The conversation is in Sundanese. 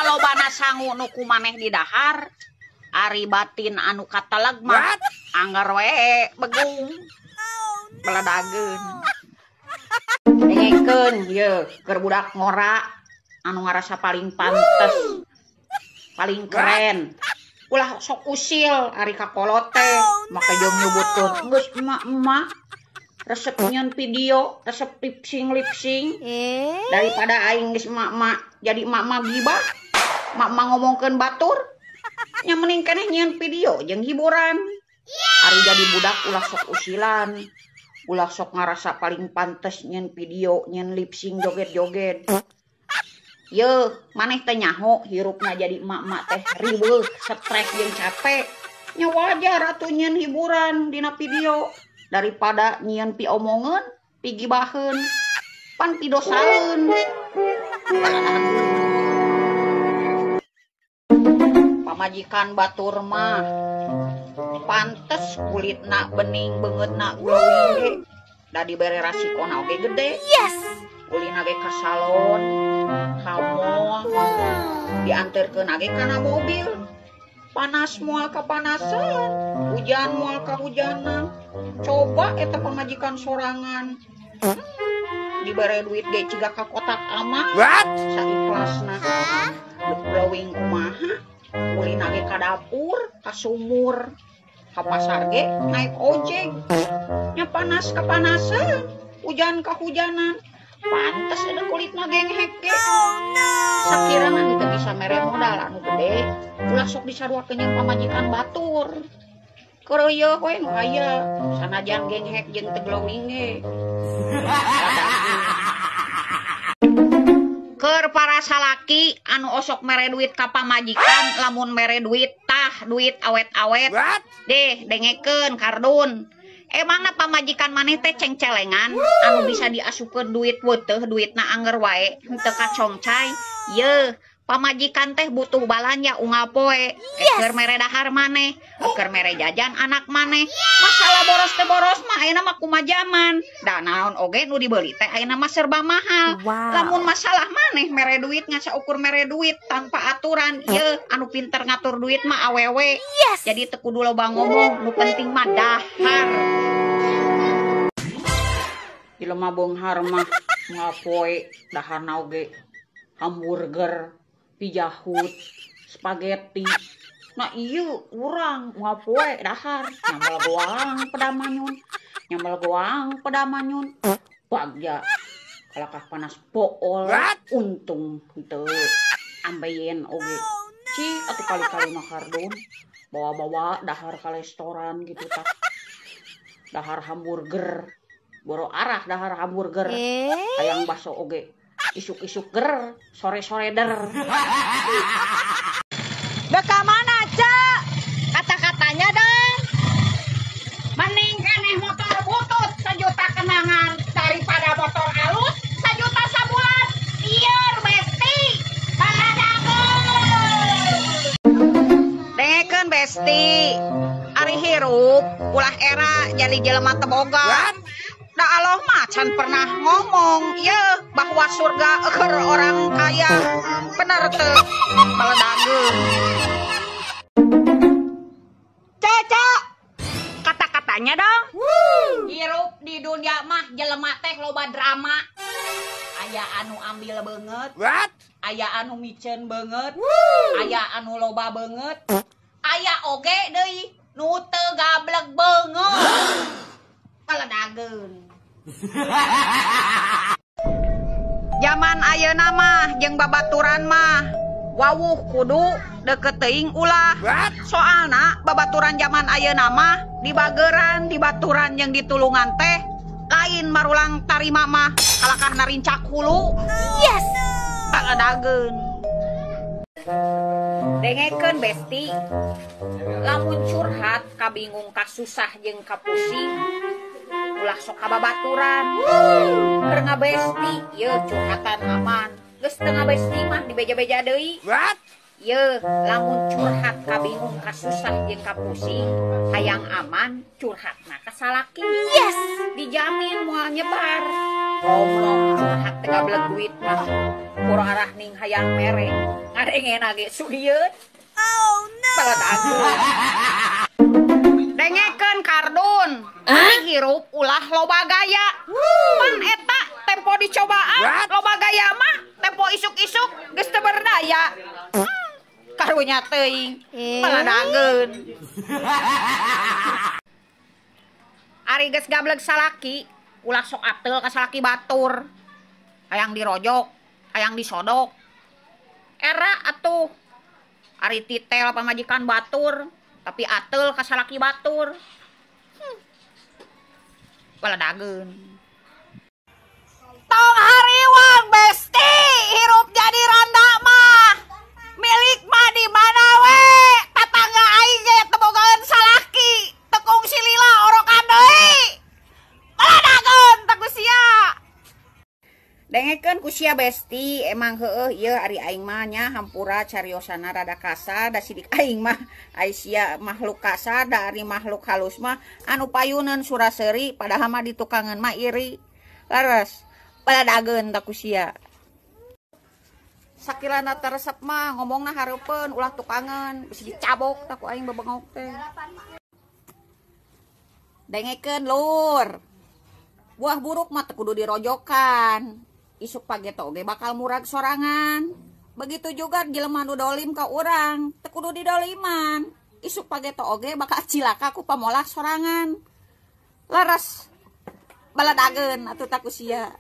Lolobana sangu nu ku maneh di dahar, ari batin anu kateleg mah angger we begung. Beledageun. Dengekeun ye keur budak ngora anu ngarasa paling pantes, paling keren. Ulah sok usil ari ka kolot teh, make jeung nyebutkeun geus emak-emak resep nyeun video, resep lip sync daripada aing geus emak-emak jadi emak-emak gibah, emak-emak ngomongkeun batur, nya mending keneh nyeun video jeung hiburan. Ari jadi budak ulah sok usilan, ulah sok ngarasa paling pantes nyeun video, nyeun lip sync joget-joget. Ye, maneh teh nyaho hirupna jadi emak-emak teh riweuh, stres jeung capek. Nya wajar atuh nyeun hiburan dina video daripada nyieun piomongeun, pigibaheun, pan pidosaeun. Pamajikan batur mah pantes kulitna bening beungeutna glowing ge, da dibere rasikona oge gede. Yes. Ulina ge ka salon, ka mall, dianterkeun ge kana mobil. Panas moal kapanasan, hujan moal kahujanan. Coba eta pamajikan sorangan. Dibere duit ge ciga ka kotak amah. Saiklasna. Glowing kumaha? Ulina ge ka dapur, ka sumur, ka pasar ge naik ojek. Nya panas kapanasan, hujan kahujanan. Pantes ada kulitna genghek ge. Sakirana teu bisa mere modal anu gede, ulah sok disaruakeun jeung pamajikan batur. Keureuyeuk we nu aya, sanajan genghek jeung teu glowing ge. Keur para salaki anu osok mere duit ka pamajikan, lamun mere duit tah duit awet-awet. Deh dengekeun kardun. Emangna pamajikan maneh teh cengcelengan anu bisa diasupkeun duit weuteuh duitna anger wae henteu kacongcai. Yeuh, pamajikan teh butuh balanja unggal poe. Keur mere dahar maneh, keur mere jajan anak maneh. Masalah boros teh boros mah ayeuna mah kumaha jaman. Da naon oge nu dibeli teh ayeuna mah serba mahal. Lamun masalah maneh mere duit ngan saukur mere duit tanpa aturan, yeuh anu pinter ngatur duit mah awewe. Jadi teu kudu loba ngomong, nu penting mah dahar. Jelema beunghar mah ngapoe daharna oge hamburger, Pizza Hut, spaghetti. Nah ieu urang ngapoe dahar nyambel goang pedamanyun, nyambel goang pedamanyun. Bagja kalakah panas pool, untung henteu ambeien oge. Cik atuh kali-kali mah kardun bawa-bawa dahar ka restoran gitu tah. Dahar hamburger, boro arah dahar hamburger, hayang baso oge. Isuk-isuk ger, sore-sore der. Deka mana, Cak? Kata-katanya dong. Mending keneh motor butut sejuta kenangan daripada motor alus sejuta sabulan. Biar besti. Dengekeun besti. Ari hirup ulah era jadi jelema teboga. Da Allah mah can pernah ngomong ye bahwa surga keur orang kaya. Bener teu? Beledageun. Caca, kata-katanya dong. Hirup di dunia mah jelema teh loba drama. Aya anu ambil beungeut, aya anu miceun beungeut, aya anu loba beungeut, aya oge deui nu teu gableg beungeut. Beledageun. Zaman ayeuna mah jeung babaturan mah wawuh kudu deket teuing ulah. Soalna babaturan zaman ayeuna mah dibageran, dibaturan jeung ditulungan teh lain marulang tarima mah kalakah narincak hulu. Yes. Beledageun. Dengekeun besti. Lamun curhat kabingung kasusah jeung kapusing, ulah sok kababaturan. Keur ngabesti yeuh curhatan aman. Geus teu ngabesti mah dibeja-beja deui. Yeuh, lamun curhat kabingung kasusah jeung kapusing, hayang aman curhatna ka salaki. Yes. Dijamin moal nyebar. Ngomong curhat teu gableg duit mah. Kurang arah ning hayang mere. Ngadengena ge sugieun. Oh no. Baladageun. Dengekeun kardun. Ari hirup ulah loba gaya. Pan eta tempo dicobaan loba gaya mah tempo isuk-isuk geus teu berdaya. Karunya teuing. Baladageun. Ari geus gableg salaki, ulah sok ateul ka salaki batur. Hayang dirojok, hayang disodok. Era atuh. Ari titel pamajikan batur, tapi ateul ka salaki batur. Baladageun. Tong hariwang besti, hirup jadi randa mah. Milik mah di mana we? Tatangga aing ge teu bogaeun salaki. Tekung silila orokan deui. Baladageun teh ku sia. Dengekeun ku sia besti, emang heueuh ieu ari aing mah nya hampura cariosana rada kasar da sidik aing mah ai sia makhluk kasar da ari makhluk halus mah anu payuneun suraseuri padahal mah ditukangeun mah iri. Leres, baladageun teh ku sia. Sakilana teresep mah ngomongna hareupeun ulah tukangeun bisi dicabok tah ku aing bebengok teh. Dengekeun lur. Buah buruk mah teu kudu dirojokan. Isuk pageto oge bakal murag sorangan. Begitu juga jelema nu dolim ka urang, teu kudu didoliman. Isuk pageto oge bakal cilaka ku pamolah sorangan. Leres. Baladageun atuh tah ku sia.